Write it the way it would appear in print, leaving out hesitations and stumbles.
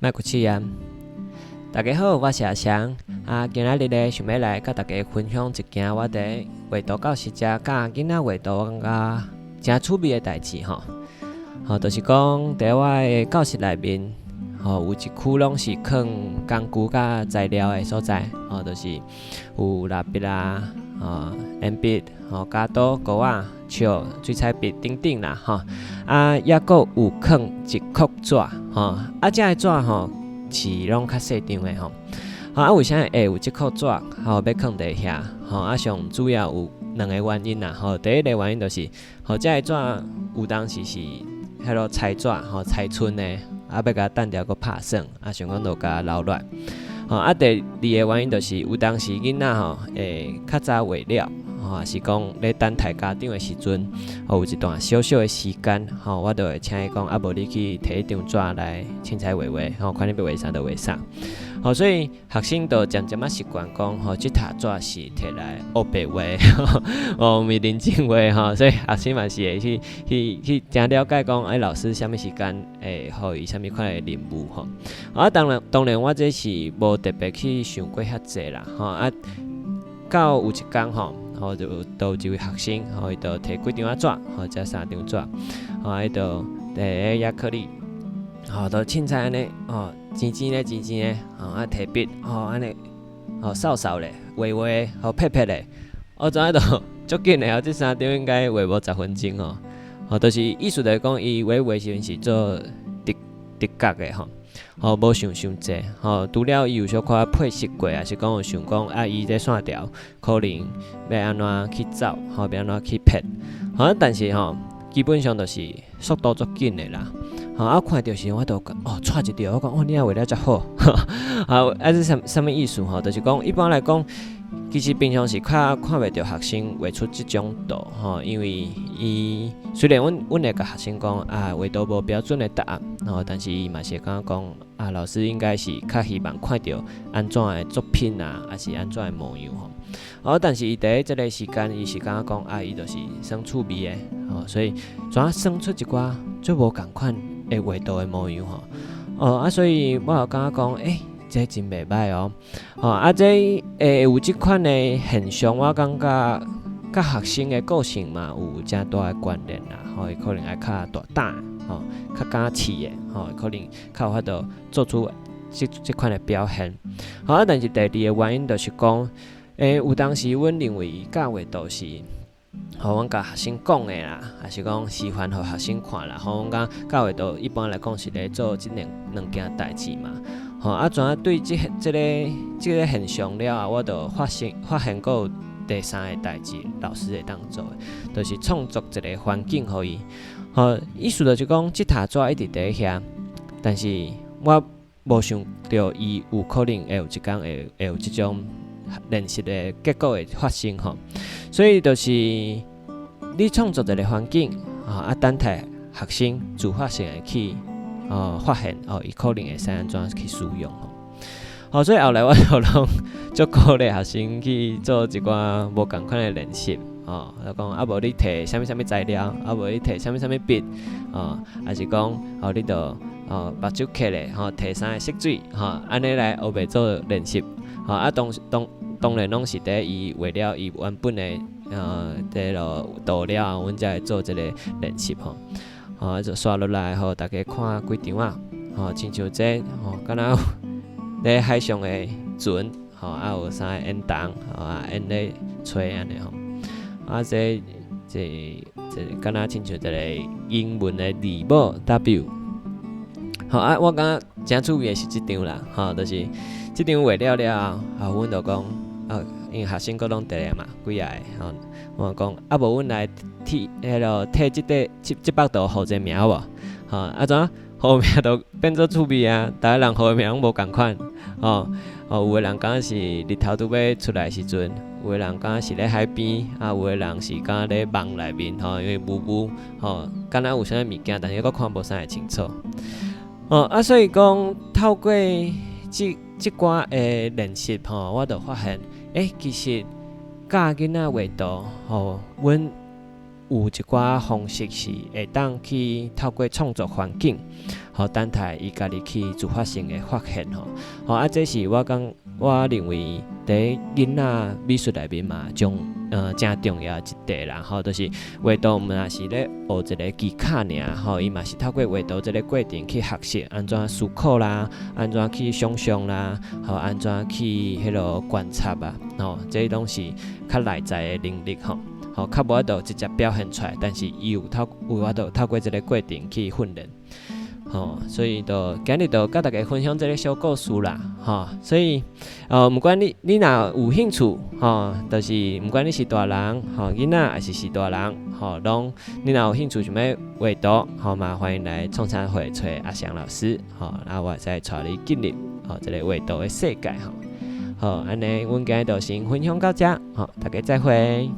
莫閣試驗。大家好，我是阿翔。啊，今仔日咧想欲來佮大家分享一件我佇畫圖教室遮教囡仔畫圖，我感覺誠趣味的代誌吼。吼，就是講佇我的教室內面，吼，有一區攏是囥工具佮材料的所在，吼，就是有蠟筆啊，吼，鉛筆，吼，膠刀、鉤仔、笑、水彩筆等等啦，吼。啊，抑閣有囥一箍紙，吼，啊，這个紙吼是攏較細張的吼。啊，為啥會有這箍紙吼欲囥佇遐？吼，啊，上主要有兩个原因啦，吼。第一个原因就是，吼，這个紙有當時是彼落裁紙，吼，裁賰的，啊，欲共等著閣拍耍，啊，想講就共留落來。吼，啊，第二个原因就是，有當時囡仔吼會較早畫了，吼，抑是講咧等待家長的時陣，吼，有一段小小的時間，吼，我就會請伊講，啊，無你去提一張紙來凊彩畫畫，吼，看你欲畫啥就畫啥。吼，所以學生就漸漸仔習慣講，吼，這疊紙是提來烏白畫，哦，毋是認真畫吼，所以學生嘛是會去去去誠了解講，欸，老師啥物時間會予伊啥物款的任務吼。啊，當然當然，我這是無特別去想過遐濟啦，吼啊，到有一工吼，吼就就有一位學生，吼，伊就提幾張仔紙，吼，這三張紙，吼，伊就佇咧亞克力，吼，就凊彩按呢，吼，淺淺咧，淺淺咧，吼，啊，提筆，吼，按呢，吼，掃掃咧，畫畫，吼，撇撇咧，我知影就足緊的哦，這三張應該畫無10分鐘吼，吼，就是意思就是講，伊畫畫時陣是做直直覺的吼，吼，無想傷濟，吼，除了伊有小可配色過，抑是講有想講啊，伊這線條可能欲按怎去走，吼，欲按怎去撇，吼，但是吼，基本上就是速度足緊的啦。吼，啊，看著時我就哦，掣一著，我講哦，你若畫了遮好，啊，啊，這啥啥物意思吼？就是講一般來講，其實平常時較看袂著學生畫出這種圖吼，因為伊雖然阮阮會共學生講啊，畫圖無標準的答案吼，但是伊嘛是會感覺講啊，老師應該是較希望看著按怎的作品啊，抑是按怎的模樣吼。哦，但是伊佇咧這个時間，伊是感覺講啊，伊就是耍趣味的吼，所以怎啊耍出一寡足無仝款的畫圖的模樣吼。哦啊，所以我有感覺講，欸，這真袂䆀哦。吼啊，這會有這款的現象，我感覺佮學生的個性嘛有誠大的關聯啦。吼，伊可能愛較大膽，吼，較敢試的，吼，可能較有法度做出這這款的表現。吼啊，但是第二個原因就是講，欸，有當時阮認為教畫圖是，予阮共學生講的啦，抑是講示範予學生看啦。吼，阮講教畫圖一般來講是咧做這兩兩件代誌嘛。吼啊，怎啊對這這个這个現象了後，我就發現發現閣有第三個代誌，老師會當做的，就是創作一個環境予伊。吼，意思就是講，這疊紙一直佇遐，但是我無想著伊有可能會有一工會會有這種練習的結果會發生吼。所以就是你創造一個環境，吼啊，等待學生自發性的去哦發現哦，伊可能會使按怎去使用吼。吼，所以後來我就攏足鼓勵學生去做一寡無仝款的練習，吼，就講啊無你提啥物啥物材料，啊無你提啥物啥物筆，吼，抑是講哦你就哦目睭瞌咧，吼，提三个色水，吼，按呢來烏白做練習，吼啊當當當然攏是佇伊畫了伊原本的佇落圖了後，阮才會做這个練習吼。吼，就紲落來，予大家看幾張仔，吼，親像這吼，敢若咧海上的船，吼，啊有三个煙筒，吼啊煙咧吹按呢吼，啊這這這敢若親像一个英文的字母 W，吼啊，我感覺誠趣味的是這張啦，吼，就是這張畫了了後，啊，阮就講，啊，因為學生閣攏佇咧嘛，幾仔个，吼，我講，啊無阮來替彼落替這塊這這幅圖號一個名好無？吼，啊怎號名就變做趣味啊！逐个人號的名攏無仝款，吼，哦，有的人感覺是日頭拄欲出來時陣，有的人感覺是咧海邊，啊，有的人是感覺咧夢內面，吼，因為霧霧，吼，敢若有啥物物件，但是閣看無啥會清楚。哦，啊，所以講透過這這寡的練習，吼，我就發現，欸，其實教囡仔畫圖，吼，阮有一寡方式是會當去透過創作環境，吼，等待伊家己去自發性的發現吼。吼啊，這是我講，我認為佇囡仔美術內面嘛，種誠重要一塊啦吼，就是畫圖毋但是咧學一个技巧爾吼，伊嘛是透過畫圖這个過程去學習按怎思考啦，按怎去想像啦，吼，按怎去彼落觀察啊，吼，這攏是較內在的能力吼，吼，較無法度直接表現出來，但是伊有法度透過這个過程去訓練。吼，所以就今日就佮大家分享這个小故事啦，吼，所以，毋管你若有興趣，吼，就是毋管你是大人，吼，囡仔，抑是大人，吼，攏你若有興趣想欲畫圖，吼嘛歡迎來創啥會揣阿翔老師，吼，啊，我會使帶你進入吼這个畫圖的世界，吼，好，按呢，阮今日就先分享到遮，吼，大家再會。